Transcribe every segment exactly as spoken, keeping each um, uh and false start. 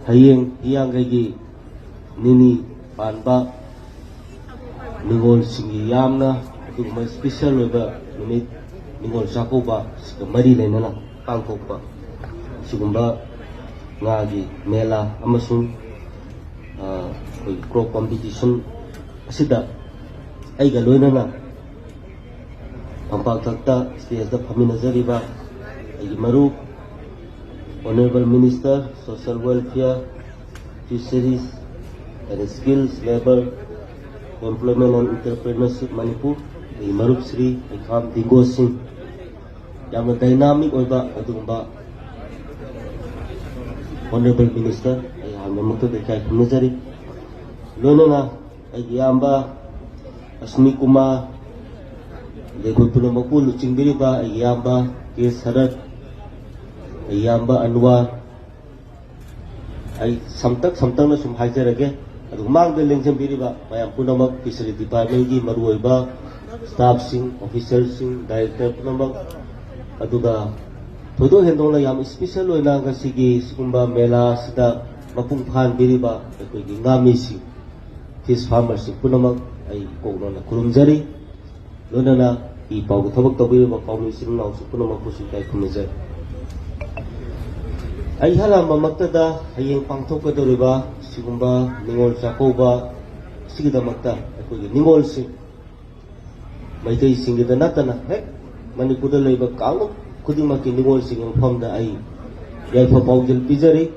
ꯍꯌꯦꯡ ꯍꯤꯌꯥꯡꯒꯩꯒꯤ ꯅꯤꯅꯤ ꯄꯥꯟꯕ ꯅꯤꯉꯣꯜꯁꯤꯡꯒꯤ ꯌꯥꯝꯅ ꯑꯗꯨꯒꯨꯝꯕ ꯏꯁꯄꯤꯁꯦꯜ ꯑꯣꯏꯕ ꯅꯨꯃꯤꯠ, ꯅꯤꯉꯣꯜ ꯆꯥꯛꯀꯧꯕ ꯑꯁꯤꯒ ꯃꯔꯤ ꯂꯩꯅꯅ ꯄꯥꯡꯊꯣꯛꯄ ꯁꯤꯒꯨꯝꯕ ꯉꯥꯒꯤ ꯃꯦꯂꯥ ꯑꯃꯁꯨꯡ, ꯑ, ꯑꯩꯈꯣꯏꯒꯤ ꯀ꯭ꯔꯣꯞ ꯀꯣꯝꯄꯤꯇꯤꯁꯟ ꯑꯁꯤꯗ ꯑꯩꯒ ꯂꯣꯏꯅꯅ ꯐꯝꯄꯥꯛ ꯊꯛꯇ ꯁ꯭ꯇꯦꯖꯇ ꯐꯝꯃꯤꯟꯅꯖꯔꯤꯕ ꯑꯩꯒꯤ ꯃꯔꯨꯞ, Honourable Minister, Social Welfare, Fisheries and Skills, Labour, Employment and Entrepreneurship, Manipur, ꯑꯩꯒꯤ ꯃꯔꯨꯞ ꯁ꯭ꯔꯤ ꯂꯩꯈꯥꯝ ꯗꯤꯡꯒꯣ ꯁꯤꯡ, ꯌꯥꯝꯅ ꯗꯥꯏꯅꯥꯃꯤꯛ ꯑꯣꯏꯕ ꯑꯗꯨꯒꯨꯝꯕ Honourable Minister, ꯑꯩ ꯑꯍꯥꯟꯕꯃꯛꯇꯗ ꯏꯀꯥꯏ ꯈꯨꯝꯅꯖꯔꯤ꯫ ꯂꯣꯏꯅꯅ ꯑꯩꯒꯤ ꯏꯌꯥꯝꯕ ꯑꯁꯃꯤ ꯀꯨꯃꯥꯔ, ꯑꯗꯩ ꯑꯩꯈꯣꯏ ꯄꯨꯝꯅꯃꯛꯄꯨ ꯂꯨꯆꯤꯡꯕꯤꯔꯤꯕ ꯑꯩꯒꯤ ꯏꯌꯥꯝꯕ ꯀꯦ ꯁꯔꯠ, ꯑꯩꯒꯤ ꯏꯌꯥꯝꯕ ꯑꯟꯋꯥꯔ, ꯑꯩ ꯁꯝꯇꯛ ꯁꯝꯇꯛꯅ ꯁꯨꯝ ꯍꯥꯏꯖꯔꯒꯦ꯫ ꯑꯗꯨꯒ ꯃꯥꯡꯗ ꯂꯦꯡꯖꯟꯕꯤꯔꯤꯕ ꯃꯌꯥꯝ ꯄꯨꯝꯅꯃꯛ, ꯐꯤꯁꯔꯤ ꯗꯤꯄꯥꯔꯠꯃꯦꯟꯒꯤ ꯃꯔꯨꯑꯣꯏꯕ ꯁ꯭ꯇꯥꯐꯁꯤꯡ, ꯑꯣꯐꯤꯁꯔꯁꯤꯡ, ꯗꯥꯏꯔꯦꯛꯇꯔ ꯄꯨꯝꯅꯃꯛ, ꯑꯗꯨꯒ ꯊꯣꯏꯗꯣꯛ ꯍꯦꯟꯗꯣꯛꯅ ꯌꯥꯝ ꯏꯁꯄꯤꯁꯦꯜ ꯑꯣꯏꯅ ꯉꯁꯤꯒꯤ ꯁꯤꯒꯨꯝꯕ ꯃꯦꯂꯥ ꯑꯁꯤꯗ ꯃꯄꯨꯡ ꯐꯥꯍꯟꯕꯤꯔꯤꯕ ꯑꯩꯈꯣꯏꯒꯤ ꯉꯥꯃꯤꯁꯤꯡ, ꯐꯤꯁ ꯐꯥꯔꯃꯔꯁꯤꯡ ꯄꯨꯝꯅꯃꯛ ꯑꯩ ꯀꯣꯛꯅꯅ ꯈꯨꯔꯨꯝꯖꯔꯤ꯫ ꯂꯣꯏꯅꯅ ꯏ ꯄꯥꯎꯒꯤ ꯊꯕꯛ ꯇꯧꯕꯤꯔꯤꯕ ꯄꯥꯎꯃꯤ ꯏꯆꯤꯟ ꯏꯅꯥꯎꯁꯤꯡ ꯄꯨꯝꯅꯃꯛꯄꯨꯁꯨ ꯏꯀꯥꯏ ꯈꯨꯝꯅꯖꯔꯤ꯫ ꯑꯩ ꯍꯜꯂꯝꯕꯃꯛꯇꯗ ꯍꯌꯦꯡ ꯄꯥꯡꯊꯣꯛꯀꯗꯧꯔꯤꯕ ꯁꯤꯒꯨꯝꯕ ꯅꯤꯉꯣꯜ ꯆꯥꯛꯀꯧꯕ ꯑꯁꯤꯒꯤꯗꯃꯛꯇ ꯑꯩꯈꯣꯏꯒꯤ ꯅꯤꯉꯣꯜꯁꯤꯡ, ꯃꯩꯇꯩꯁꯤꯡꯒꯤꯗ ꯅꯠꯇꯅ ꯍꯦꯛ ꯃꯅꯤꯄꯨꯔꯗ ꯂꯩꯕ ꯀꯥꯡꯂꯨꯞ ꯈꯨꯗꯤꯡꯃꯛꯀꯤ ꯅꯤꯉꯣꯜꯁꯤꯡꯒꯤ ꯃꯐꯝꯗ ꯑꯩ ꯌꯥꯏꯐ ꯄꯥꯎꯖꯦꯜ ꯄꯤꯖꯔꯤ꯫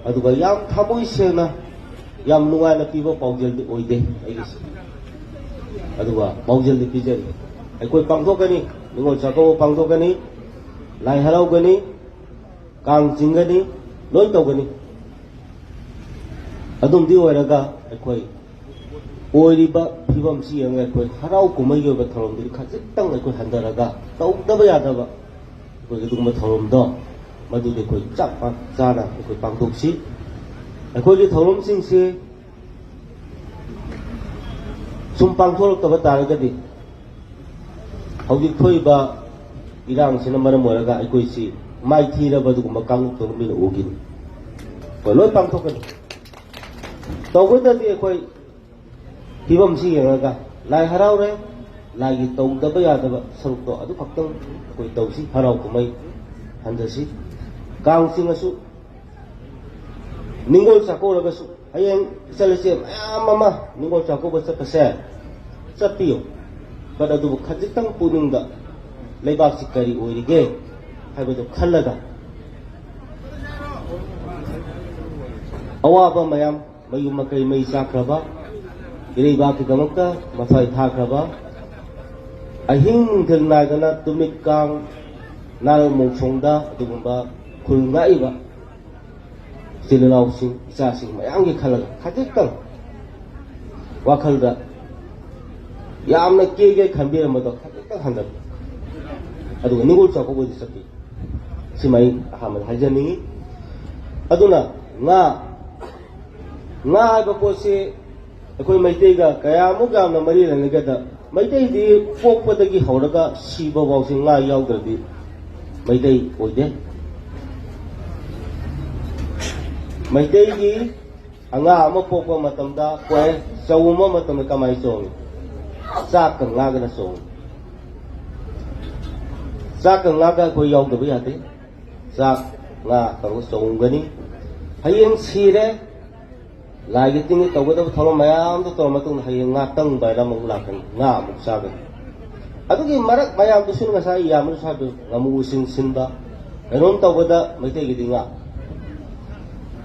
ꯑꯗꯨꯒ ꯌꯥꯝ ꯊꯃꯣꯏ ꯁꯦꯡꯅ, ꯌꯥꯝ ꯅꯨꯡꯉꯥꯏꯅ ꯄꯤꯕ ꯄꯥꯎꯖꯦꯜꯗꯤ ꯑꯣꯏꯗꯦ ꯑꯩꯒꯤꯁꯦ꯫ ꯑꯗꯨꯒ ꯄꯥꯎꯖꯦꯜꯗꯤ ꯄꯤꯖꯔꯤ꯫ ꯑꯩꯈꯣꯏ ꯄꯥꯡꯊꯣꯛꯀꯅꯤ, ꯅꯤꯉꯣꯜ ꯆꯥꯛꯀꯧꯕ ꯄꯥꯡꯊꯣꯛꯀꯅꯤ, ꯂꯥꯏ ꯍꯔꯥꯎꯒꯅꯤ, ꯀꯥꯡ ꯆꯤꯡꯒꯅꯤ, ꯂꯣꯏ ꯇꯧꯒꯅꯤ꯫ ꯑꯗꯨꯝꯗꯤ ꯑꯣꯏꯔꯒ ꯑꯩꯈꯣꯏ ꯑꯣꯏꯔꯤꯕ ꯐꯤꯕꯝꯁꯤ ꯌꯦꯡꯉꯒ ꯑꯩꯈꯣꯏ ꯍꯔꯥꯎ ꯀꯨꯝꯍꯩꯒꯤ ꯑꯣꯏꯕ ꯊꯧꯔꯝꯗꯨꯗꯤ ꯈꯖꯤꯛꯇꯪ ꯑꯩꯈꯣꯏ ꯍꯟꯊꯔꯒ ꯇꯧꯗꯕ ꯌꯥꯗꯕ ꯑꯩꯈꯣꯏꯒꯤ ꯑꯗꯨꯒꯨꯝꯕ ꯊꯧꯔꯝꯗꯣ ꯃꯗꯨꯗꯤ ꯑꯩꯈꯣꯏ ꯆꯞ ꯄꯥ-, ꯆꯥꯅ ꯑꯩꯈꯣꯏ ꯄꯥꯡꯊꯣꯛꯁꯤ꯫ ꯑꯩꯈꯣꯏꯒꯤ ꯊꯧꯔꯝꯁꯤꯡꯁꯤ ꯁꯨꯝ ꯄꯥꯡꯊꯣꯔꯛꯇꯕ ꯇꯥꯔꯒꯗꯤ ꯍꯧꯖꯤꯛ ꯊꯣꯛꯏꯕ ꯏꯔꯥꯡꯁꯤꯅ ꯃꯔꯝ ꯑꯣꯏꯔꯒ ꯑꯩꯈꯣꯏꯁꯤ ꯃꯥꯏꯊꯤꯔꯕ ꯑꯗꯨꯒꯨꯝꯕ ꯀꯥꯡꯂꯨꯞꯇꯧꯅ ꯃꯤꯅ ꯎꯈꯤꯅꯤ꯫ ꯑꯩꯈꯣꯏ ꯂꯣꯏ ꯄꯥꯡꯊꯣꯛꯀꯅꯤ꯫ ꯇꯧꯕꯇꯗꯤ ꯑꯩꯈꯣꯏ ꯐꯤꯕꯝꯁꯤ ꯌꯦꯡꯉꯒ ꯂꯥꯏ ꯍꯔꯥꯎꯔꯦ, ꯂꯥꯏꯒꯤ ꯇꯧꯗꯕ ꯌꯥꯗꯕ ꯁꯔꯨꯛꯇꯣ ꯑꯗꯨ ꯈꯛꯇꯪ ꯑꯩꯈꯣꯏ ꯇꯧꯁꯤ꯫ ꯍꯔꯥꯎ ꯀꯨꯝꯍꯩ ꯍꯟꯊꯁꯤ꯫ ꯀꯥꯡ ꯆꯤꯡꯉꯁꯨ, ꯅꯤꯡꯉꯣꯜ ꯆꯥꯛꯀꯧꯔꯒꯁꯨ, ꯍꯌꯦꯡ ꯏꯆꯜ ꯏꯆꯦ ꯃꯌꯥꯝ ꯑꯃ ꯅꯤꯡꯉꯣꯜ ꯆꯥꯛꯀꯧꯕ ꯆꯠꯄꯁꯦ ꯆꯠꯄꯤꯌꯨ꯫ But ꯑꯗꯨꯕꯨ ꯈꯖꯤꯛꯇꯪ ꯄꯨꯛꯅꯤꯡꯗ ꯂꯩꯕꯥꯛꯁꯤ ꯀꯔꯤ ꯑꯣꯏꯔꯤꯒꯦ ꯍꯥꯏꯕꯗꯨ ꯈꯜꯂꯒ, ꯑꯋꯥꯕ ꯃꯌꯥꯝ, ꯃꯌꯨꯝ ꯃꯀꯩ ꯃꯩ ꯆꯥꯛꯈ꯭ꯔꯕ, ꯏꯔꯩꯕꯥꯛꯀꯤꯗꯃꯛꯇ ꯃꯊ꯭ꯋꯥꯏ ꯊꯥꯈ꯭ꯔꯕ, ꯑꯍꯤꯡ ꯅꯨꯡꯊꯤꯜ ꯅꯥꯏꯗꯅ ꯇꯨꯃꯤꯠ ꯀꯥꯡ, ꯅꯥꯔꯛ ꯃꯣꯡꯁꯣꯡꯗ ꯑꯗꯨꯒꯨꯝꯕ ꯈꯨꯜ ꯉꯥꯛꯏꯕ ꯏꯆꯤꯜ ꯏꯅꯥꯎꯁꯤꯡ, ꯏꯆꯥꯁꯤꯡ ꯃꯌꯥꯝꯒꯤ ꯈꯜꯂꯒ ꯈꯖꯤꯛꯇꯪ ꯋꯥꯈꯜꯗ ꯌꯥꯝꯅ ꯀꯦꯒꯦ ꯈꯟꯕꯤꯔꯝꯕꯗꯣ ꯈꯖꯤꯛꯇꯪ ꯍꯟꯊꯕꯤꯌꯨ꯫ ꯑꯗꯨꯒ ꯅꯤꯡꯉꯣꯜ ꯆꯥꯛꯀꯧꯕꯗꯤ ꯆꯠꯄꯤꯌꯨ꯫ ꯁꯤꯃ ꯑꯩ ꯑꯍꯥꯟꯕꯗ ꯍꯥꯏꯖꯅꯤꯡꯉꯤ꯫ ꯑꯗꯨꯅ ꯉꯥ, ꯉꯥ ꯍꯥꯏꯕ ꯄꯣꯠꯁꯤ ꯑꯩꯈꯣꯏ ꯃꯩꯇꯩꯒ ꯀꯌꯥꯃꯨꯛ ꯌꯥꯝꯅ ꯃꯔꯤ ꯂꯩꯅꯒꯦꯗ, ꯃꯩꯇꯩꯗꯤ ꯄꯣꯛꯄꯗꯒꯤ ꯍꯧꯔꯒ ꯁꯤꯕ ꯐꯥꯎꯁꯤ ꯉꯥ ꯌꯥꯎꯗ꯭ꯔꯗꯤ ꯃꯩꯇꯩ ꯑꯣꯏꯗꯦ꯫ ꯃꯩꯇꯩꯒꯤ ꯑꯉꯥꯡ ꯑꯃ ꯄꯣꯛꯄ ꯃꯇꯝꯗ, ꯄꯣꯛꯑꯦ, ꯆꯥꯛꯎꯝꯕ ꯃꯇꯝꯗ ꯀꯃꯥꯏꯅ ꯆꯣꯡꯉꯤ? ꯆꯥꯛꯀ ꯉꯥꯒꯅ ꯆꯣꯡꯉꯤ꯫ ꯆꯥꯛꯀ ꯉꯥꯒ ꯑꯩꯈꯣꯏ ꯌꯥꯎꯗꯕ ꯌꯥꯗꯦ꯫ ꯆꯥꯛ, ꯉꯥ ꯇꯧꯔꯒ ꯆꯣꯡꯒꯅꯤ꯫ ꯍꯌꯦꯡ ꯁꯤꯔꯦ, ꯂꯥꯏꯒꯤ ꯇꯤꯟꯒꯤ ꯇꯧꯒꯗꯕ ꯊꯧꯔꯝ ꯃꯌꯥꯝꯗꯣ ꯇꯧꯔ ꯃꯇꯨꯡꯗ ꯍꯌꯦꯡ ꯉꯥꯇꯪ ꯕꯥꯏꯔꯝ ꯑꯃꯨꯛ ꯂꯥꯛꯀꯅꯤ, ꯉꯥ ꯑꯃꯨꯛ ꯆꯥꯒꯅꯤ꯫ ꯑꯗꯨꯒꯤ ꯃꯔꯛ ꯃꯌꯥꯝꯗꯨꯁꯨ ꯉꯁꯥꯏ ꯏꯌꯥꯝꯕꯅꯁꯨ ꯍꯥꯏꯕꯗꯣ, ꯉꯥꯃꯨ ꯁꯤꯟ ꯁꯤꯟꯕ, ꯀꯩꯅꯣꯝ ꯇꯧꯕꯗ ꯃꯩꯇꯩꯒꯤꯗꯤ ꯉꯥ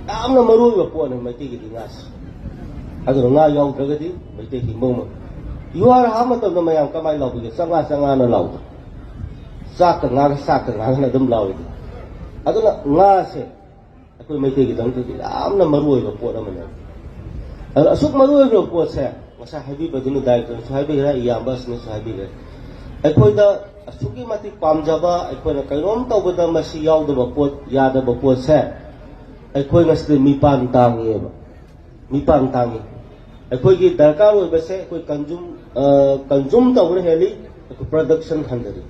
ꯌꯥꯝꯅ ꯃꯔꯨ ꯑꯣꯏꯕ ꯄꯣꯠꯅꯤ, ꯃꯩꯇꯩꯒꯤꯗꯤ ꯉꯥꯁꯤ꯫ ꯑꯗꯨꯅ ꯉꯥ ꯌꯥꯎꯗ꯭ꯔꯒꯗꯤ ꯃꯩꯇꯩ ꯍꯤꯡꯕ ꯉꯝꯃꯣꯏ꯫ ꯌꯨꯍꯥꯔ ꯍꯥꯕ ꯃꯇꯝꯗ ꯃꯌꯥꯝ ꯀꯃꯥꯏꯅ ꯂꯥꯎꯕꯤꯒꯦ? ꯆꯥꯉꯥ ꯆꯥꯉꯥꯅ ꯂꯥꯎꯗ꯭ꯔꯣ? ꯆꯥꯛꯀ ꯉꯥꯒ, ꯆꯥꯛꯀ ꯉꯥꯒꯅ ꯑꯗꯨꯝ ꯂꯥꯎꯏꯗꯅ꯫ ꯑꯗꯨꯅ ꯉꯥꯁꯦ ꯑꯩꯈꯣꯏ ꯃꯩꯇꯩꯒꯤꯗꯃꯛꯇꯗꯤ ꯌꯥꯝꯅ ꯃꯔꯨ ꯑꯣꯏꯕ ꯄꯣꯠ ꯑꯃꯅꯦꯕ꯫ ꯑꯗꯣ ꯑꯁꯨꯛ ꯃꯔꯨ ꯑꯣꯏꯕ ꯄꯣꯠꯁꯦ ꯉꯁꯥꯏ ꯍꯥꯏꯕꯤꯕꯗꯨꯅ, ꯗꯥꯏꯔꯦꯛꯇꯔꯁꯨ ꯍꯥꯏꯕꯤꯈ꯭ꯔꯦ, ꯏꯌꯥꯝꯕ ꯑꯁꯤꯅꯁꯨ ꯍꯥꯏꯕꯤꯈ꯭ꯔꯦ, ꯑꯩꯈꯣꯏꯗ ꯑꯁꯨꯛꯀꯤ ꯃꯇꯤꯛ ꯄꯥꯝꯖꯕ, ꯑꯩꯈꯣꯏꯅ ꯀꯩꯅꯣꯝ ꯇꯧꯕꯗ ꯃꯁꯤ ꯌꯥꯎꯗꯕ ꯄꯣꯠ, ꯌꯥꯗꯕ ꯄꯣꯠꯁꯦ ꯑꯩꯈꯣꯏ ꯉꯁꯤꯗꯤ ꯃꯤꯄꯥꯟ ꯇꯥꯡꯉꯦꯕ꯫ ꯃꯤꯄꯥꯟ ꯇꯥꯡꯉꯤ꯫ ꯑꯩꯈꯣꯏꯒꯤ ꯗꯔꯀꯥꯔ ꯑꯣꯏꯕꯁꯦ ꯑꯩꯈꯣꯏ ꯀꯟꯖꯨꯝ, ꯑ, ꯀꯟꯖꯨꯝ ꯇꯧꯕꯅ ꯍꯦꯜꯂꯤ, ꯑꯩꯈꯣꯏ ꯄ꯭ꯔꯗꯛꯁꯟ ꯍꯟꯊꯔꯤ꯫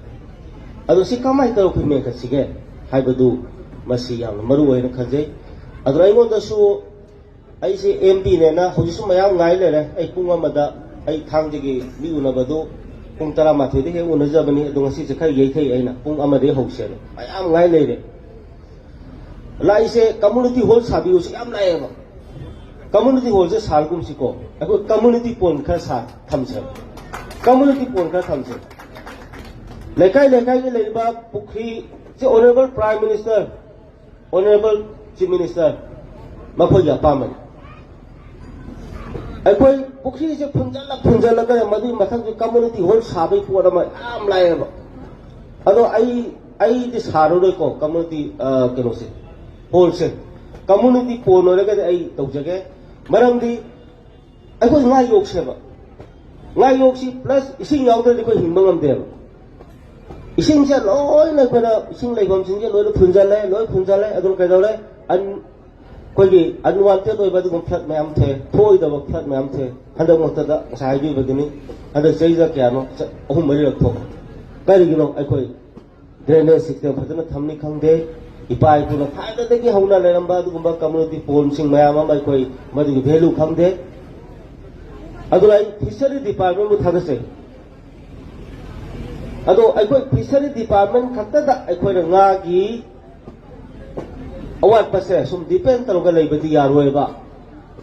ꯑꯗꯣ ꯁꯤ ꯀꯃꯥꯏꯅ ꯇꯧꯔꯒ ꯑꯩꯈꯣꯏ ꯃꯦꯟꯈꯠꯁꯤꯒꯦ ꯍꯥꯏꯕꯗꯨ ꯃꯁꯤ ꯌꯥꯝꯅ ꯃꯔꯨ ꯑꯣꯏꯅ ꯈꯟꯖꯩ꯫ ꯑꯗꯨꯅ ꯑꯩꯉꯣꯟꯗꯁꯨ, ꯑꯩꯁꯦ ꯑꯦꯝ ꯄꯤꯅꯦꯅ ꯍꯧꯖꯤꯛꯁꯨ ꯃꯌꯥꯝ ꯉꯥꯏ ꯂꯩꯔꯦ꯫ ꯑꯩ ꯄꯨꯡ ꯑꯃꯗ, ꯑꯩ ꯊꯥꯡꯖꯒꯤ ꯃꯤ ꯎꯅꯕꯗꯨ ꯄꯨꯡ ꯇꯔꯥꯃꯥꯊꯣꯏꯗ ꯍꯦꯛ ꯎꯅꯖꯕꯅꯤ, ꯑꯗꯣ ꯉꯁꯤꯁꯦ ꯈꯔ ꯌꯩꯊꯩ꯫ ꯑꯩꯅ ꯄꯨꯡ ꯑꯃꯗꯒꯤ ꯍꯧꯁꯦꯅ ꯃꯌꯥꯝ ꯉꯥꯏ ꯂꯩꯔꯦ꯫ ꯂꯥꯛꯏꯁꯦ ꯀꯝꯃꯨꯅꯤꯇꯤ ꯍꯣꯜ ꯁꯥꯕꯤꯌꯨꯁꯦ ꯌꯥꯝ ꯂꯥꯛꯑꯦꯕ꯫ ꯀꯝꯃꯨꯅꯤꯇꯤ ꯍꯣꯜꯁꯦ ꯁꯥꯔꯒꯨꯝꯁꯤꯀꯣ, ꯑꯩꯈꯣꯏ ꯀꯝꯃꯨꯅꯤꯇꯤ ꯄꯣꯟ ꯈꯔ ꯁꯥ ꯊꯝꯁꯦꯕ꯫ ꯀꯝꯃꯨꯅꯤꯇꯤ ꯄꯣꯟ ꯈꯔ ꯊꯝꯁꯦꯕ꯫ ꯂꯩꯀꯥꯏ ꯂꯩꯀꯥꯏꯒꯤ ꯂꯩꯔꯤꯕ ꯄꯨꯈ꯭ꯔꯤ, ꯁꯤ honourable prime minister, honourable chief minister, ꯃꯈꯣꯏꯒꯤ ꯑꯄꯥꯝꯕꯅꯤ꯫ ꯑꯩꯈꯣꯏ ꯄꯨꯈ꯭ꯔꯤꯁꯦ ꯐꯨꯟꯖꯜꯂ ꯐꯨꯟꯖꯜꯂꯒ ꯃꯗꯨꯒꯤ ꯃꯊꯛꯇ ꯀꯝꯃꯨꯅꯤꯇꯤ ꯍꯣꯜ ꯁꯥꯕꯒꯤ ꯄꯣꯠ ꯑꯃ ꯌꯥꯝ ꯂꯥꯛꯑꯦꯕ꯫ ꯑꯗꯣ ꯑꯩ, ꯑꯩꯗꯤ ꯁꯥꯔꯔꯣꯏꯀꯣ ꯀꯝꯃꯨꯅꯤꯇꯤ, ꯑ, ꯀꯩꯅꯣꯁꯦ, ꯍꯣꯜꯁꯦ꯫ ꯀꯝꯃꯨꯅꯤꯇꯤ ꯄꯣꯟ ꯑꯣꯏꯔꯒꯗꯤ ꯑꯩ ꯇꯧꯖꯒꯦ꯫ ꯃꯔꯝꯗꯤ ꯑꯩꯈꯣꯏ ꯉꯥ ꯌꯣꯛꯁꯦꯕ꯫ ꯉꯥ ꯌꯣꯛꯁꯤ ꯄ꯭ꯂꯁ ꯏꯁꯤꯡ ꯌꯥꯎꯗ꯭ꯔꯗꯤ ꯑꯩꯈꯣꯏ ꯍꯤꯡꯕ ꯉꯝꯗꯦꯕ꯫ ꯏꯁꯤꯡꯁꯦ ꯂꯣꯏꯅ ꯑꯩꯈꯣꯏꯅ ꯏꯁꯤꯡ ꯂꯩꯐꯝꯁꯤꯡꯁꯦ ꯂꯣꯏꯅ ꯐꯨꯟꯖꯜꯂꯦ, ꯂꯣꯏ ꯐꯨꯟꯖꯜꯂꯦ꯫ ꯑꯗꯨꯅ ꯀꯩꯗꯧꯔꯦ? ꯑꯟ-, ꯑꯩꯈꯣꯏꯒꯤ ꯑꯟꯋꯥꯟꯇꯦꯗ ꯑꯣꯏꯕ ꯑꯗꯨꯒꯨꯝꯕ ꯐ꯭ꯂꯠ ꯃꯌꯥꯝ ꯊꯣꯛꯑꯦ, ꯊꯣꯛꯑꯣꯏꯗꯕ ꯐ꯭ꯂꯠ ꯃꯌꯥꯝ ꯊꯣꯛꯑꯦ꯫ ꯍꯟꯗꯛ ꯃꯛꯇꯗ ꯉꯁꯥꯏ ꯍꯥꯏꯕꯤꯕꯗꯨꯅꯤ, ꯍꯟꯗꯛ ꯆꯍꯤꯗ ꯀꯌꯥꯅꯣ, ꯆ-, ꯑꯍꯨꯝ ꯃꯔꯤꯔꯛ ꯊꯣꯛꯑꯦ꯫ ꯀꯔꯤꯒꯤꯅꯣ? ꯑꯩꯈꯣꯏ ꯗ꯭ꯔꯦꯅꯦꯖ ꯁꯤꯁꯇꯦꯝ ꯐꯖꯅ ꯊꯝꯅꯤ ꯈꯪꯗꯦ꯫ ꯏꯄꯥ ꯏꯄꯨꯅ ꯊꯥꯏꯅꯗꯒꯤ ꯍꯧꯅ ꯂꯩꯔꯝꯕ ꯑꯗꯨꯒꯨꯝꯕ ꯀꯝꯃꯨꯅꯤꯇꯤ ꯄꯣꯟꯁꯤꯡ ꯃꯌꯥꯝ ꯑꯃ ꯑꯩꯈꯣꯏ ꯃꯗꯨꯒꯤ ꯚꯦꯂꯨ ꯈꯪꯗꯦ꯫ ꯑꯗꯨꯅ ꯑꯩ ꯐꯤꯁꯔꯤ ꯗꯤꯄꯥꯔꯠꯃꯦꯟꯕꯨ ꯊꯥꯒꯠꯆꯩ꯫ ꯑꯗꯣ ꯑꯩꯈꯣꯏ ꯐꯤꯁꯔꯤ ꯗꯤꯄꯥꯔꯠꯃꯦꯟ ꯈꯛꯇꯗ ꯑꯩꯈꯣꯏꯅ ꯉꯥꯒꯤ ꯑꯋꯥꯠꯄꯁꯦ ꯁꯨꯝ ꯗꯤꯄꯦꯟ ꯇꯧꯔꯒ ꯂꯩꯕꯗꯤ ꯌꯥꯔꯣꯏꯕ꯫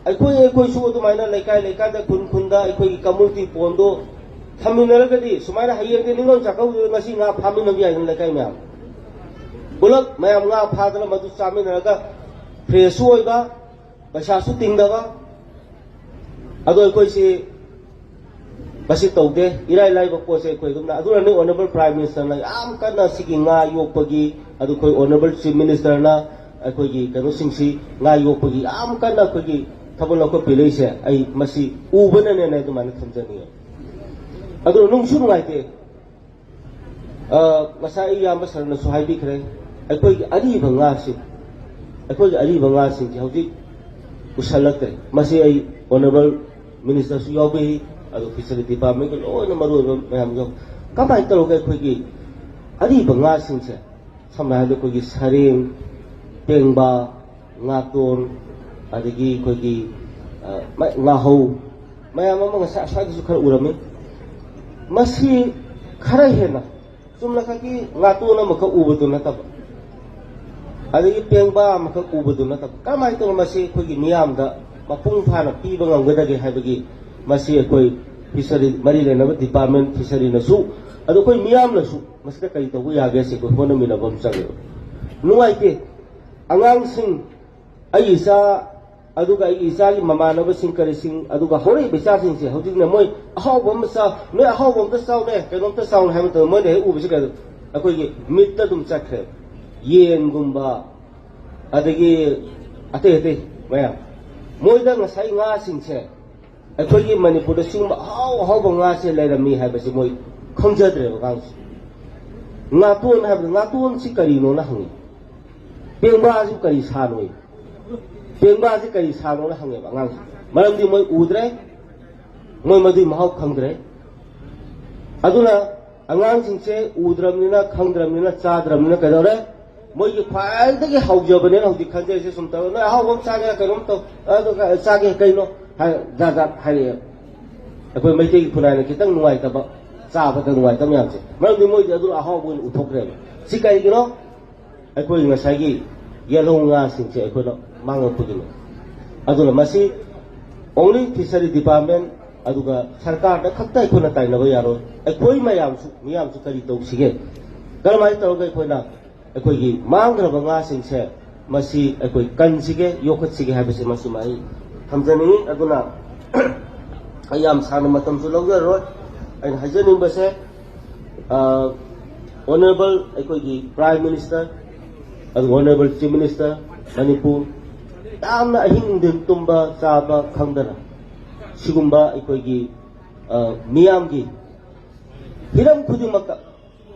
ꯑꯩꯈꯣꯏ, ꯑꯩꯈꯣꯏꯁꯨ ꯑꯗꯨꯃꯥꯏꯅ ꯂꯩꯀꯥꯏ ꯂꯩꯀꯥꯏꯗ, ꯈꯨꯟ ꯈꯨꯟꯗ ꯑꯩꯈꯣꯏꯒꯤ ꯀꯝꯃꯨꯅꯤꯇꯤ ꯄꯣꯟꯗꯣ ꯊꯝꯃꯤꯟꯅꯔꯒꯗꯤ, ꯁꯨꯃꯥꯏꯅ ꯍꯌꯦꯡꯗꯤ ꯅꯤꯉꯣꯜ ꯆꯥꯛꯀꯧꯕꯗꯨꯗ ꯉꯁꯤ ꯉꯥ ꯐꯥꯃꯤꯟꯅꯕ ꯌꯥꯏꯗꯅ ꯂꯩꯀꯥꯏ ꯃꯌꯥꯝ꯫ ꯄꯨꯂꯞ ꯃꯌꯥꯝ ꯉꯥ ꯐꯥꯗꯅ ꯃꯗꯨ ꯆꯥꯃꯤꯟꯅꯔꯒ ꯐ꯭ꯔꯦꯁꯁꯨ ꯑꯣꯏꯕ, ꯄꯩꯁꯥꯁꯨ ꯇꯤꯡꯗꯕ꯫ ꯑꯗꯣ ꯑꯩꯈꯣꯏꯁꯤ ꯃꯁꯤ ꯇꯧꯗꯦ, ꯏꯔꯥꯏ ꯂꯥꯏꯕ ꯄꯣꯠꯁꯦ ꯑꯩꯈꯣꯏ ꯑꯗꯨꯝꯅ꯫ ꯑꯗꯨꯅꯅꯤ ꯑꯣꯅꯔꯦꯕꯜ ꯄ꯭ꯔꯥꯏꯝ ꯃꯤꯅꯤꯁꯇꯔꯅ ꯌꯥꯝ ꯀꯟꯅ ꯁꯤꯒꯤ ꯉꯥ ꯌꯣꯛꯄꯒꯤ, ꯑꯗꯨ ꯑꯩꯈꯣꯏ ꯑꯣꯅꯔꯦꯕꯜ ꯆꯤꯐ ꯃꯤꯅꯤꯁꯇꯔꯅ ꯑꯩꯈꯣꯏꯒꯤ ꯀꯩꯅꯣꯁꯤꯡꯁꯤ ꯉꯥ ꯌꯣꯛꯄꯒꯤ ꯌꯥꯝ ꯀꯟꯅ ꯑꯩꯈꯣꯏꯒꯤ ꯊꯕꯛ ꯂꯧꯈꯠꯄꯤꯔꯛꯏꯁꯦ꯫ ꯑꯩ ꯃꯁꯤ ꯎꯕꯅꯅꯦꯅ ꯑꯗꯨꯃꯥꯏꯅ ꯊꯝꯖꯅꯤꯡꯉꯦ꯫ ꯑꯗꯨꯅ ꯅꯨꯡꯁꯨ ꯅꯨꯡꯉꯥꯏꯇꯦ꯫ ꯑ, ꯉꯁꯥꯏ ꯑꯩ ꯏꯌꯥꯝꯕ ꯁꯔꯅꯁꯨ ꯍꯥꯏꯕꯤꯈ꯭ꯔꯦ, ꯑꯩꯈꯣꯏꯒꯤ ꯑꯔꯤꯕ ꯉꯥꯁꯤ, ꯑꯩꯈꯣꯏꯒꯤ ꯑꯔꯤꯕ ꯉꯥꯁꯤꯡꯁꯤ ꯍꯧꯖꯤꯛ ꯄꯨꯁꯜꯂꯛꯇ꯭ꯔꯦ꯫ ꯃꯁꯤ ꯑꯩ ꯑꯣꯅꯔꯦꯕꯜ ꯃꯤꯅꯤꯁꯇꯔꯁꯨ ꯌꯥꯎꯕꯤꯔꯤ, ꯑꯗꯨ ꯐꯤꯁꯔꯤ ꯗꯤꯄꯥꯔꯠꯃꯦꯟꯒꯤ ꯂꯣꯏꯅ ꯃꯔꯨ ꯑꯣꯏꯕ ꯃꯌꯥꯝ ꯌꯥꯎ-, ꯀꯃꯥꯏꯅ ꯇꯧꯔꯒ ꯑꯩꯈꯣꯏꯒꯤ ꯑꯔꯤꯕ ꯉꯥꯁꯤꯡꯁꯦ, ꯁꯝꯅ ꯍꯥꯏꯔꯕꯗ ꯑꯩꯈꯣꯏꯒꯤ ꯁꯔꯦꯡ, ꯄꯦꯡꯕꯥ, ꯉꯥꯇꯣꯟ, ꯑꯗꯒꯤ ꯑꯩꯈꯣꯏꯒꯤ, ꯑ, ꯃ-, ꯉꯥꯍꯧ, ꯃꯌꯥꯝ ꯑꯃ ꯉꯁꯥꯏ ꯑꯁ꯭ꯋꯥꯏꯗꯁꯨ ꯈꯔ ꯎꯔꯝꯃꯤ꯫ ꯃꯁꯤ ꯈꯔ ꯍꯦꯟꯅ ꯆꯨꯝꯅꯈꯛꯀꯤ ꯉꯥꯇꯣꯟ ꯑꯃꯈꯛ ꯎꯕꯗꯨ ꯅꯠꯇꯕ, ꯑꯗꯒꯤ ꯄꯦꯡꯕꯥ ꯑꯃꯈꯛ ꯎꯕꯗꯨ ꯅꯠꯇꯕ, ꯀꯔꯝꯍꯥꯏꯅ ꯇꯧꯔꯒ ꯃꯁꯤ ꯑꯩꯈꯣꯏꯒꯤ ꯃꯤꯌꯥꯝꯗ ꯃꯄꯨꯡ ꯐꯥꯅ ꯄꯤꯕ ꯉꯝꯒꯗꯒꯦ ꯍꯥꯏꯕꯒꯤ, ꯃꯁꯤ ꯑꯩꯈꯣꯏ ꯐꯤꯁꯔꯤ ꯃꯔꯤ ꯂꯩꯅꯕ ꯗꯤꯄꯥꯔꯠꯃꯦꯟ, ꯐꯤꯁꯔꯤꯅꯁꯨ, ꯑꯗꯣ ꯑꯩꯈꯣꯏ ꯃꯤꯌꯥꯝꯅꯁꯨ ꯃꯁꯤꯗ ꯀꯔꯤ ꯇꯧꯕ ꯌꯥꯒꯦ ꯁꯤ ꯑꯩꯈꯣꯏ ꯍꯣꯠꯅꯃꯤꯟꯅꯕ ꯑꯃ ꯆꯪꯉꯦꯕ꯫ ꯅꯨꯡꯉꯥꯏꯇꯦ꯫ ꯑꯉꯥꯡꯁꯤꯡ, ꯑꯩꯒꯤ ꯏꯆꯥ, ꯑꯗꯨꯒ ꯑꯩꯒꯤ ꯏꯆꯥꯒꯤ ꯃꯃꯥꯟꯅꯕꯁꯤꯡ, ꯀꯔꯤꯁꯤꯡ, ꯑꯗꯨꯒ ꯍꯧꯔꯛꯏꯕ ꯏꯆꯥꯁꯤꯡꯁꯦ ꯍꯧꯖꯤꯛꯅ ꯃꯣꯏ ꯑꯍꯥꯎꯕ ꯑꯃ ꯆꯥꯎ, ꯅꯣꯏ ꯑꯍꯥꯎꯕ ꯑꯝꯇ ꯆꯥꯎꯅꯦ, ꯀꯩꯅꯣꯝꯇ ꯆꯥꯎꯅꯦ ꯍꯥꯏꯕ ꯃꯇꯝꯗ ꯃꯣꯏꯅ ꯍꯦꯛ ꯎꯕꯁꯤ ꯀꯩꯅꯣ, ꯑꯩꯈꯣꯏꯒꯤ ꯃꯤꯠꯇ ꯑꯗꯨꯝ ꯆꯠꯈ꯭ꯔꯦ꯫ ꯌꯦꯟꯒꯨꯝꯕ, ꯑꯗꯒꯤ ꯑꯇꯩ ꯑꯇꯩ ꯃꯌꯥꯝ꯫ ꯃꯣꯏꯗ ꯉꯁꯥꯏ ꯉꯥꯁꯤꯡꯁꯦ ꯑꯩꯈꯣꯏꯒꯤ ꯃꯅꯤꯄꯨꯔꯗ ꯁꯤꯒꯨꯝꯕ ꯑꯍꯥꯎ ꯑꯍꯥꯎꯕ ꯉꯥꯁꯦ ꯂꯩꯔꯝꯃꯤ ꯍꯥꯏꯕꯁꯤ ꯃꯣꯏ ꯈꯪꯖꯗ꯭ꯔꯦꯕ ꯑꯉꯥꯡꯁꯦ꯫ ꯉꯥꯇꯣꯟ ꯍꯥꯏꯕꯗ ꯉꯥꯇꯣꯟꯁꯤ ꯀꯔꯤꯅꯣꯅ ꯍꯪꯉꯤ꯫ ꯄꯦꯡꯕꯥꯁꯤ ꯀꯔꯤ ꯁꯥꯅꯣ? ꯄꯦꯡꯕꯥꯁꯤ ꯀꯔꯤ ꯁꯥꯅꯣꯅ ꯍꯪꯉꯦꯕ ꯑꯉꯥꯡꯁꯦ꯫ ꯃꯔꯝꯗꯤ ꯃꯣꯏ ꯎꯗ꯭ꯔꯦ, ꯃꯣꯏ ꯃꯗꯨꯒꯤ ꯃꯍꯥꯎ ꯈꯪꯗ꯭ꯔꯦ꯫ ꯑꯗꯨꯅ ꯑꯉꯥꯡꯁꯤꯡꯁꯦ ꯎꯗ꯭ꯔꯕꯅꯤꯅ, ꯈꯪꯗ꯭ꯔꯕꯅꯤꯅ, ꯆꯥꯗ꯭ꯔꯕꯅꯤꯅ ꯀꯩꯗꯧꯔꯦ? ꯃꯣꯏꯒꯤ ꯈ꯭ꯋꯥꯏꯗꯒꯤ ꯍꯧꯖꯕꯅꯦꯅ ꯍꯧꯖꯤꯛ ꯈꯟꯖꯔꯤꯁꯦ꯫ ꯁꯨꯝ ꯇꯧꯔ, "ꯅꯣꯏ ꯑꯍꯥꯎꯕ ꯑꯃ ꯆꯥꯒꯦꯔꯥ, ꯀꯩꯅꯣꯝ ꯇꯧ, ꯑꯗꯨꯒ ꯆꯥꯒꯦ ꯀꯩꯅꯣ?" ꯍꯥꯏ, ꯖꯥꯠ ꯖꯥꯠ ꯍꯥꯏꯔꯛꯑꯦ꯫ ꯑꯩꯈꯣꯏ ꯃꯩꯇꯩꯒꯤ ꯈꯨꯟꯅꯥꯏꯅ ꯈꯤꯇꯪ ꯅꯨꯡꯉꯥꯏꯇꯕ, ꯆꯥꯕꯗ ꯅꯨꯡꯉꯥꯏꯇꯕ ꯃꯌꯥꯝꯁꯦ, ꯃꯔꯝꯗꯤ ꯃꯣꯏꯗꯤ ꯑꯗꯨꯅ ꯑꯍꯥꯎꯕ ꯑꯣꯏꯅ ꯎꯊꯣꯛꯈ꯭ꯔꯦꯕ꯫ ꯁꯤ ꯀꯔꯤꯒꯤꯅꯣ? ꯑꯩꯈꯣꯏ ꯉꯁꯥꯏꯒꯤ ꯌꯦꯜꯍꯧ ꯉꯥꯁꯤꯡꯁꯦ ꯑꯩꯈꯣꯏꯅ ꯃꯥꯡꯉꯛꯄꯒꯤꯅꯤ꯫ ꯑꯗꯨꯅ ꯃꯁꯤ only fishery department ꯑꯗꯨꯒ ꯁꯔꯀꯥꯔꯗ ꯈꯛꯇ ꯑꯩꯈꯣꯏꯅ ꯇꯥꯏꯅꯕ ꯌꯥꯔꯣꯏ꯫ ꯑꯩꯈꯣꯏ ꯃꯌꯥꯝꯁꯨ, ꯃꯤꯌꯥꯝꯁꯨ ꯀꯔꯤ ꯇꯧꯁꯤꯒꯦ? ꯀꯔꯝꯍꯥꯏꯅ ꯇꯧꯔꯒ ꯑꯩꯈꯣꯏꯅ ꯑꯩꯈꯣꯏꯒꯤ ꯃꯥꯡꯈ꯭ꯔꯕ ꯉꯥꯁꯤꯡꯁꯦ ꯃꯁꯤ ꯑꯩꯈꯣꯏ ꯀꯟꯁꯤꯒꯦ, ꯌꯣꯛꯈꯠꯁꯤꯒꯦ ꯍꯥꯏꯕꯁꯦ ꯃꯁꯤꯃ ꯑꯩ ꯊꯝꯖꯅꯤꯡꯉꯤ꯫ ꯑꯗꯨꯅ ꯑꯩ ꯌꯥꯝ ꯁꯥꯡꯅ ꯃꯇꯝꯁꯨ ꯂꯧꯖꯔꯔꯣꯏ꯫ ꯑꯩꯅ ꯍꯥꯏꯖꯅꯤꯡꯕꯁꯦ, ꯑ, Honourable ꯑꯩꯈꯣꯏꯒꯤ Prime Minister, ꯑꯗꯨꯒ Honourable Chief Minister ꯃꯅꯤꯄꯨꯔ, ꯌꯥꯝꯅ ꯑꯍꯤꯡ ꯅꯨꯡꯊꯤꯟ ꯇꯨꯝꯕ ꯆꯥꯕ ꯈꯪꯗꯅ ꯁꯤꯒꯨꯝꯕ ꯑꯩꯈꯣꯏꯒꯤ, ꯑ, ꯃꯤꯌꯥꯝꯒꯤ ꯍꯤꯔꯝ ꯈꯨꯗꯤꯡꯃꯛꯇ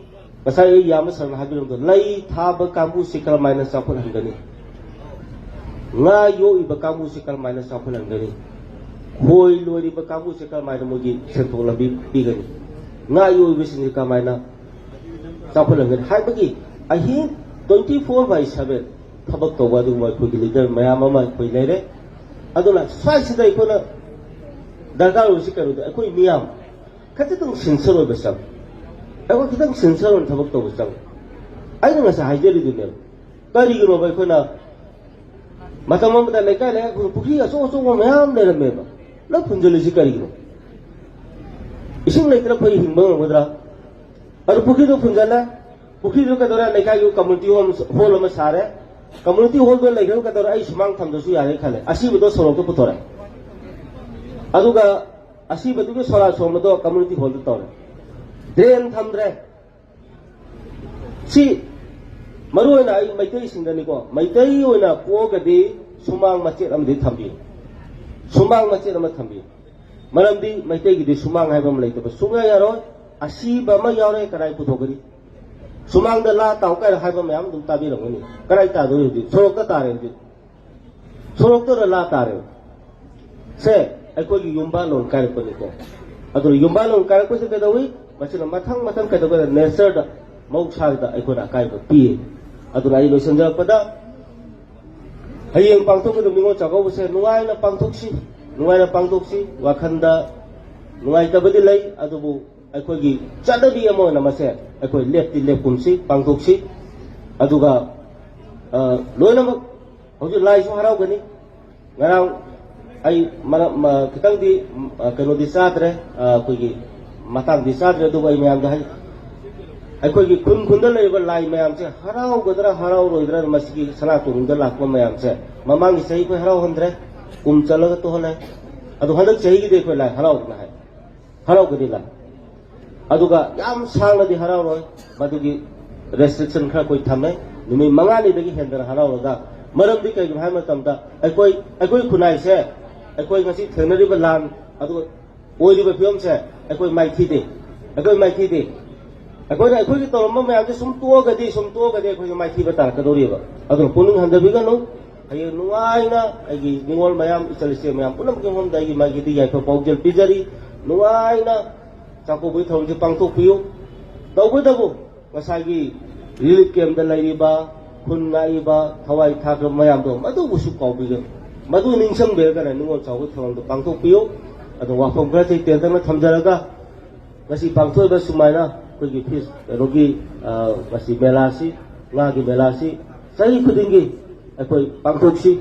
ꯉꯁꯥꯏ ꯑꯩ ꯌꯥꯝꯅ ꯁꯥꯡꯅ ꯍꯥꯏꯕꯤꯔꯝꯕꯗꯣ, ꯂꯩ ꯊꯥꯕ ꯀꯥꯡꯕꯨꯁꯤ ꯀꯔꯝꯍꯥꯏꯅ ꯆꯥꯎꯈꯠꯍꯟꯒꯅꯤ? ꯉꯥ ꯌꯣꯛꯏꯕ ꯀꯥꯡꯕꯨꯁꯤ ꯀꯔꯝꯍꯥꯏꯅ ꯆꯥꯎꯈꯠꯍꯟꯒꯅꯤ? ꯈꯣꯏ ꯂꯣꯏꯔꯤꯕ ꯀꯥꯡꯕꯨꯁꯤ ꯀꯔꯝꯍꯥꯏꯅ ꯃꯣꯏꯒꯤ ꯁꯦꯟꯊꯣꯛ ꯂꯝꯕꯤ ꯄꯤꯒꯅꯤ? ꯉꯥ ꯌꯣꯛꯏꯕꯁꯤꯡꯁꯤ ꯀꯔꯝꯍꯥꯏꯅ ꯆꯥꯎꯈꯠꯍꯟꯒꯅꯤ ꯍꯥꯏꯕꯒꯤ ꯑꯍꯤꯡ twenty four by seven ꯊꯕꯛ ꯇꯧꯕ ꯑꯗꯨꯒꯨꯝꯕ ꯑꯩꯈꯣꯏꯒꯤ ꯂꯤꯗꯔ ꯃꯌꯥꯝ ꯑꯃ ꯑꯩꯈꯣꯏ ꯂꯩꯔꯦ꯫ ꯑꯗꯨꯅ ꯁ꯭ꯋꯥꯏꯁꯤꯗ ꯑꯩꯈꯣꯏꯅ ꯗꯔꯀꯥꯔ ꯑꯣꯏꯔꯤꯁꯤ ꯀꯩꯅꯣꯗ ꯑꯩꯈꯣꯏ ꯃꯤꯌꯥꯝ ꯈꯖꯤꯛꯇꯪ ꯁꯤꯟꯁꯔ ꯑꯣꯏꯕ ꯆꯪꯉꯤ꯫ ꯑꯩꯈꯣꯏ ꯈꯤꯇꯪ ꯁꯤꯟꯁꯔ ꯑꯣꯏꯅ ꯊꯕꯛ ꯇꯧꯕ ꯆꯪꯉꯤ꯫ ꯑꯩꯅ ꯉꯁꯥꯏ ꯍꯥꯏꯖꯔꯤꯗꯨꯅꯦꯕ꯫ ꯀꯔꯤꯒꯤꯅꯣꯕ ꯑꯩꯈꯣꯏꯅ ꯃꯇꯝ ꯑꯃꯗ ꯂꯩꯀꯥꯏ ꯂꯩꯀꯥꯏ ꯈꯨꯗꯤꯡ ꯄꯨꯈ꯭ꯔꯤ ꯑꯆꯧ ꯑꯆꯧꯕ ꯃꯌꯥꯝ ꯂꯩꯔꯝꯃꯦꯕ? ꯂꯣꯏ ꯐꯨꯟꯖꯜꯂꯤꯁꯤ ꯀꯔꯤꯒꯤꯅꯣ? ꯏꯁꯤꯡ ꯂꯩꯇꯅ ꯑꯩꯈꯣꯏ ꯍꯤꯡꯕ ꯉꯝꯒꯗ꯭ꯔꯥ? ꯑꯗꯨ ꯄꯨꯈ꯭ꯔꯤꯗꯣ ꯐꯨꯟꯖꯜꯂꯦ꯫ ꯄꯨꯈ꯭ꯔꯤꯗꯨ ꯀꯩꯗꯧꯔꯦ? ꯂꯩꯀꯥꯏꯒꯤ ꯀꯝꯃꯨꯅꯤꯇꯤ ꯍꯣꯜ, ꯍꯣꯜ ꯑꯃ ꯁꯥꯔꯦ꯫ ꯀꯝꯃꯨꯅꯤꯇꯤ ꯍꯣꯜꯗꯣ ꯂꯩꯈ꯭ꯔꯒ ꯀꯩꯗꯧꯔꯦ? ꯑꯩ ꯁꯨꯃꯥꯡ ꯊꯝꯗ꯭ꯔꯁꯨ ꯌꯥꯔꯦ ꯈꯜꯂꯦ꯫ ꯑꯁꯤꯕꯗꯣ ꯁꯣꯔꯣꯛꯇ ꯄꯨꯊꯣꯔꯛꯑꯦ꯫ ꯑꯗꯨꯒ ꯑꯁꯤꯕꯗꯨꯒꯤ ꯁꯣꯔꯥ ꯁꯣꯝꯕꯗꯣ ꯀꯝꯃꯨꯅꯤꯇꯤ ꯍꯣꯜꯗ ꯇꯧꯔꯦ꯫ ꯗ꯭ꯔꯦꯟ ꯊꯝꯗ꯭ꯔꯦ꯫ ꯁꯤ ꯃꯔꯨ ꯑꯣꯏꯅ ꯑꯩ ꯃꯩꯇꯩꯁꯤꯡꯗꯅꯤꯀꯣ, ꯃꯩꯇꯩ ꯑꯣꯏꯅ ꯄꯣꯛꯑꯒꯗꯤ ꯁꯨꯃꯥꯡ ꯃꯆꯦꯠ ꯑꯃꯗꯤ ꯊꯝꯕꯤꯌꯨ꯫ ꯁꯨꯃꯥꯡ ꯃꯆꯦꯠ ꯑꯃ ꯊꯝꯕꯤꯌꯨ꯫ ꯃꯔꯝꯗꯤ ꯃꯩꯇꯩꯒꯤꯗꯤ ꯁꯨꯃꯥꯡ ꯍꯥꯏꯕ ꯑꯃ ꯂꯩꯇꯕ ꯁꯨꯡꯌꯥ ꯌꯥꯔꯣꯏ꯫ ꯑꯁꯤꯕ ꯑꯃ ꯌꯥꯎꯔꯦ, ꯀꯗꯥꯏ ꯄꯨꯊꯣꯛꯀꯅꯤ? ꯁꯨꯃꯥꯡꯗ ꯂꯥ ꯇꯥꯎ ꯀꯥꯏꯅ ꯍꯥꯏꯕ ꯃꯌꯥꯝ ꯑꯗꯨꯝ ꯇꯥꯕꯤꯔꯝꯒꯅꯤ꯫ ꯀꯗꯥꯏ ꯇꯥꯗꯣꯏ ꯍꯧꯖꯤꯛ? ꯁꯣꯔꯣꯛꯇ ꯇꯥꯔꯦ ꯍꯧꯖꯤꯛ꯫ ꯁꯣꯔꯣꯛꯇꯨꯗ ꯂꯥ ꯇꯥꯔꯦ꯫ ꯁꯦ ꯑꯩꯈꯣꯏꯒꯤ ꯌꯨꯝꯕꯥꯜꯂꯣꯟ ꯀꯥꯏꯔꯛꯄꯅꯤꯀꯣ꯫ ꯑꯗꯨꯅ ꯌꯨꯝꯕꯥꯜꯂꯣꯟ ꯀꯥꯏꯔꯛꯄꯁꯦ ꯀꯩꯗꯧꯏ? ꯃꯁꯤꯅ ꯃꯊꯪ ꯃꯊꯪ ꯀꯩꯗꯧꯒꯦꯗ ꯅꯦꯆꯔꯗ, ꯃꯍꯧꯁꯥꯗ ꯑꯩꯈꯣꯏꯅ ꯑꯀꯥꯏꯕ ꯄꯤꯌꯦ꯫ ꯑꯗꯨꯅ ꯑꯩ ꯂꯣꯏꯁꯤꯟꯖꯔꯛꯄꯗ ꯍꯌꯦꯡ ꯄꯥꯡꯊꯣꯛꯀꯗꯕ ꯅꯤꯉꯣꯜ ꯆꯥꯛꯀꯧꯕꯁꯦ ꯅꯨꯡꯉꯥꯏꯅ ꯄꯥꯡꯊꯣꯛꯁꯤ, ꯅꯨꯡꯉꯥꯏꯅ ꯄꯥꯡꯊꯣꯛꯁꯤ꯫ ꯋꯥꯈꯜꯗ ꯅꯨꯡꯉꯥꯏꯇꯕꯗꯤ ꯂꯩ, ꯑꯗꯨꯕꯨ ꯑꯩꯈꯣꯏꯒꯤ ꯆꯠꯅꯕꯤ ꯑꯃ ꯑꯣꯏꯅ ꯃꯁꯦ ꯑꯩꯈꯣꯏ ꯂꯦꯞꯇꯤ ꯂꯦꯞꯀꯨꯝꯁꯤ, ꯄꯥꯡꯊꯣꯛꯁꯤ꯫ ꯑꯗꯨꯒ ꯑ, ꯂꯣꯏꯅꯃꯛ ꯍꯧꯖꯤꯛ ꯂꯥꯏꯁꯨ ꯍꯔꯥꯎꯒꯅꯤ꯫ ꯉꯔꯥꯡ ꯑꯩ ꯃꯔꯛ, ꯃ-, ꯈꯤꯇꯪꯗꯤ, ꯑ, ꯀꯩꯅꯣꯗꯤ ꯆꯥꯗ꯭ꯔꯦ, ꯑ, ꯑꯩꯈꯣꯏꯒꯤ ꯃꯇꯥꯡꯗꯤ ꯆꯥꯗ꯭ꯔꯦ, ꯑꯗꯨꯕꯨ ꯑꯩ ꯃꯌꯥꯝꯗ ꯍꯥꯏ, ꯑꯩꯈꯣꯏꯒꯤ ꯈꯨꯟ ꯈꯨꯟꯗ ꯂꯩꯔꯤꯕ ꯂꯥꯏ ꯃꯌꯥꯝꯁꯦ ꯍꯔꯥꯎꯒꯗ꯭ꯔꯥ ꯍꯔꯥꯎꯔꯣꯏꯗ꯭ꯔꯥ, ꯃꯁꯤꯒꯤ ꯁꯅꯥꯇꯣꯝꯕꯤꯗ ꯂꯥꯛꯄ ꯃꯌꯥꯝꯁꯦ ꯃꯃꯥꯡꯒꯤ ꯆꯍꯤ ꯑꯩꯈꯣꯏ ꯍꯔꯥꯎꯍꯟꯗ꯭ꯔꯦ, ꯀꯨꯝ ꯆꯠꯂꯒ ꯇꯣꯛꯍꯜꯂꯦ꯫ ꯑꯗꯣ ꯍꯟꯗꯛ ꯆꯍꯤꯒꯤꯗꯤ ꯑꯩꯈꯣꯏ ꯂꯥꯏ ꯍꯔꯥꯎꯗꯅ ꯍꯥꯏ, ꯍꯔꯥꯎꯒꯅꯤ ꯂꯥꯏ꯫ ꯑꯗꯨꯒ ꯌꯥꯝ ꯁꯥꯡꯅꯗꯤ ꯍꯔꯥꯎꯔꯣꯏ, ꯃꯗꯨꯒꯤ ꯔꯦꯁꯇ꯭ꯔꯤꯛꯁꯟ ꯈꯔ ꯑꯩꯈꯣꯏ ꯊꯝꯃꯦ꯫ ꯅꯨꯃꯤꯠ ꯃꯉꯥꯅꯤꯗꯒꯤ ꯍꯦꯟꯗꯅ ꯍꯔꯥꯎꯔꯒ, ꯃꯔꯝꯗꯤ ꯀꯩꯒꯤꯅꯣ ꯍꯥꯏꯕ ꯃꯇꯝꯗ ꯑꯩꯈꯣꯏ, ꯑꯩꯈꯣꯏ ꯈꯨꯟꯅꯥꯏꯁꯦ, ꯑꯩꯈꯣꯏ ꯉꯁꯤ ꯊꯦꯡꯅꯔꯤꯕ ꯂꯥꯟ, ꯑꯗꯨꯒ ꯑꯣꯏꯔꯤꯕ ꯐꯤꯕꯝꯁꯦ ꯑꯩꯈꯣꯏ ꯃꯥꯏꯊꯤꯗꯦ, ꯑꯩꯈꯣꯏ ꯃꯥꯏꯊꯤꯗꯦ꯫ ꯑꯩꯈꯣꯏꯅ ꯑꯩꯈꯣꯏꯒꯤ ꯇꯧꯔꯝꯕ ꯃꯌꯥꯝꯁꯦ ꯁꯨꯝ ꯇꯣꯛꯑꯒꯗꯤ, ꯁꯨꯝ ꯇꯣꯛꯑꯒꯗꯤ ꯑꯩꯈꯣꯏꯁꯦ ꯃꯥꯏꯊꯤꯕ ꯇꯥꯔꯛꯀꯗꯧꯔꯤꯕ꯫ ꯑꯗꯨꯅ ꯄꯨꯛꯅꯤꯡ ꯍꯟꯊꯕꯤꯒꯅꯨ꯫ ꯍꯌꯦꯡ ꯅꯨꯡꯉꯥꯏꯅ ꯑꯩꯒꯤ ꯅꯤꯉꯣꯜ ꯃꯌꯥꯝ, ꯏꯆꯜ ꯏꯆꯦ ꯃꯌꯥꯝ ꯄꯨꯝꯅꯃꯛꯀꯤ ꯃꯐꯝꯗ ꯑꯩꯒꯤ ꯃꯥꯏꯀꯩꯗꯒꯤ ꯌꯥꯏꯐ ꯄꯥꯎꯖꯦꯜ ꯄꯤꯖꯔꯤ꯫ ꯅꯨꯡꯉꯥꯏꯅ ꯆꯥꯛꯀꯧꯕꯒꯤ ꯊꯧꯔꯝꯁꯦ ꯄꯥꯡꯊꯣꯛꯄꯤꯌꯨ꯫ ꯇꯧꯕꯇꯕꯨ ꯉꯁꯥꯏꯒꯤ ꯔꯤꯂꯤꯐ ꯀꯦꯝꯞꯇ ꯂꯩꯔꯤꯕ, ꯈꯨꯟ ꯉꯥꯛꯏꯕ, ꯊꯋꯥꯏ ꯊꯥꯈ꯭ꯔꯕ ꯃꯌꯥꯝꯗꯣ, ꯃꯗꯨꯕꯨꯁꯨ ꯀꯥꯎꯕꯤꯒꯅꯨ꯫ ꯃꯗꯨ ꯅꯤꯡꯁꯤꯡꯕꯤꯔꯒꯅ ꯅꯤꯉꯣꯜ ꯆꯥꯛꯀꯧꯕ ꯊꯧꯔꯝꯗꯣ ꯄꯥꯡꯊꯣꯛꯄꯤꯌꯨ꯫ ꯑꯗꯣ ꯋꯥꯐꯝ ꯈꯔ ꯇꯦꯟꯇꯛꯅ ꯊꯝꯖꯔꯒ, ꯉꯁꯤ ꯄꯥꯡꯊꯣꯛꯏꯕ ꯁꯨꯃꯥꯏꯅ ꯑꯩꯈꯣꯏꯒꯤ ꯐꯤꯁ, ꯀꯩꯅꯣꯒꯤ, ꯑ, ꯉꯁꯤ ꯃꯦꯂꯥꯁꯤ, ꯉꯥꯒꯤ ꯃꯦꯂꯥꯁꯤ ꯆꯍꯤ ꯈꯨꯗꯤꯡꯒꯤ ꯑꯩꯈꯣꯏ ꯄꯥꯡꯊꯣꯛꯁꯤ꯫